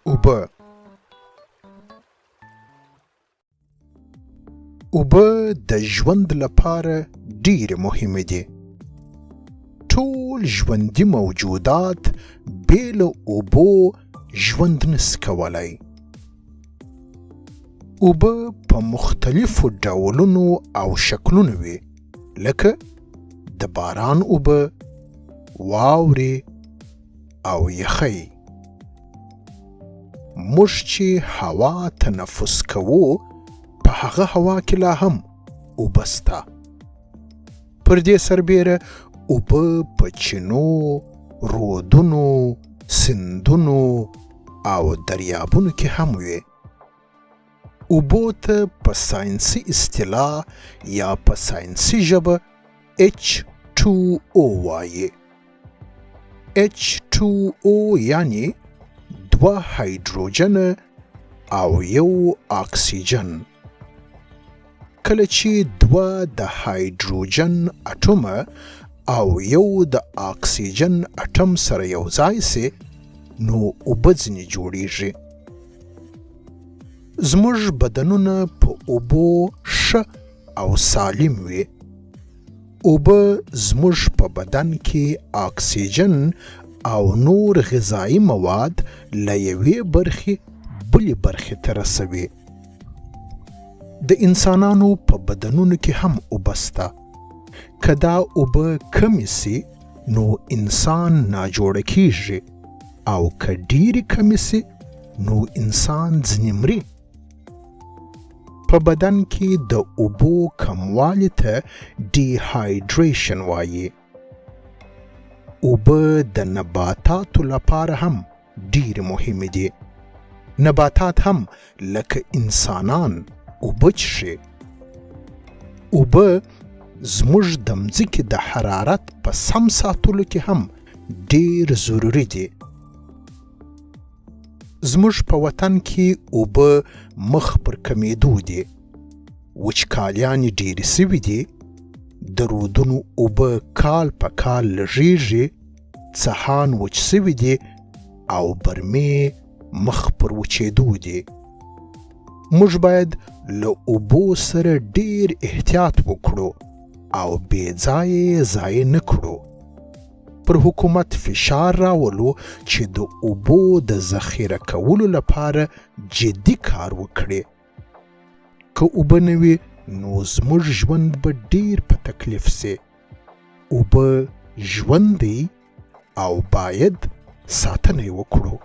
اوبه. اوبه د ژوند لپاره ډېرې مهمې دي. ټول ژوندي موجودات بې له اوبو ژوند نسي کولی. اوبه په مختلفو ډولونو او شکلونو وي، لکه د باران اوبه، واورې او یخۍ. موږ چې هوا تنفس کوو، په هغه هوا کې لا هم اوبه سته. پر دې سربېره اوبه په چینو، رودونو، سیندونو او دریابونو کې هم وي. اوبو ته په ساینسي اصطلاح یا په ساینسي ژبه H2O وایي. H2O یعنی دوه هایدروجن او یو اکسیجن. کله چې دوه د هایدروجن اټومه او یو د اکسیجن اټم سره یو ځای سي، نو اوبه ځینې جوړیږي. زموږ بدنونه په اوبو ښه او سالم وي. اوبه زموږ په بدن کې اکسیجن او نور غذایي مواد له یوې برخې بلې برخې ته رسوي. د انسانانو په بدنونو کې هم اوبه سته. که دا اوبه کمې سي، نو انسان ناجوړه کیږي، او که ډېرې کمې سي، نو انسان ځنې مري. په بدن کې د اوبو کموالي ته ډیهایډریشن وایي. اوبه د نباتاتو لپاره هم ډېرې مهمې دي. نباتات هم لکه انسانان اوبه څښي. اوبه زموږ د مځکې د حرارت په سم ساتلو کې هم ډېر ضروري دي. زموږ په وطن کې اوبه مخ پر کمېدو دي. وچکالیانې ډېرې سوي دي. د رودونو اوبه کال په کال لږېږي، څهان وچ سوي دي او برمې مخ پر وچېدو دي. موږ باید له اوبو سره ډېر احتیاط وکړو او بې ځایه یې ضایع نه کړو. پر حکومت فشار راولو چې د اوبو د ذخیره کولو لپاره جدي کار وکړي. که اوبه نه وي، نو زموږ ژوند به ډېر په تکلیف سي. اوبه ژوند دی او باید ساتنه یې وکړو.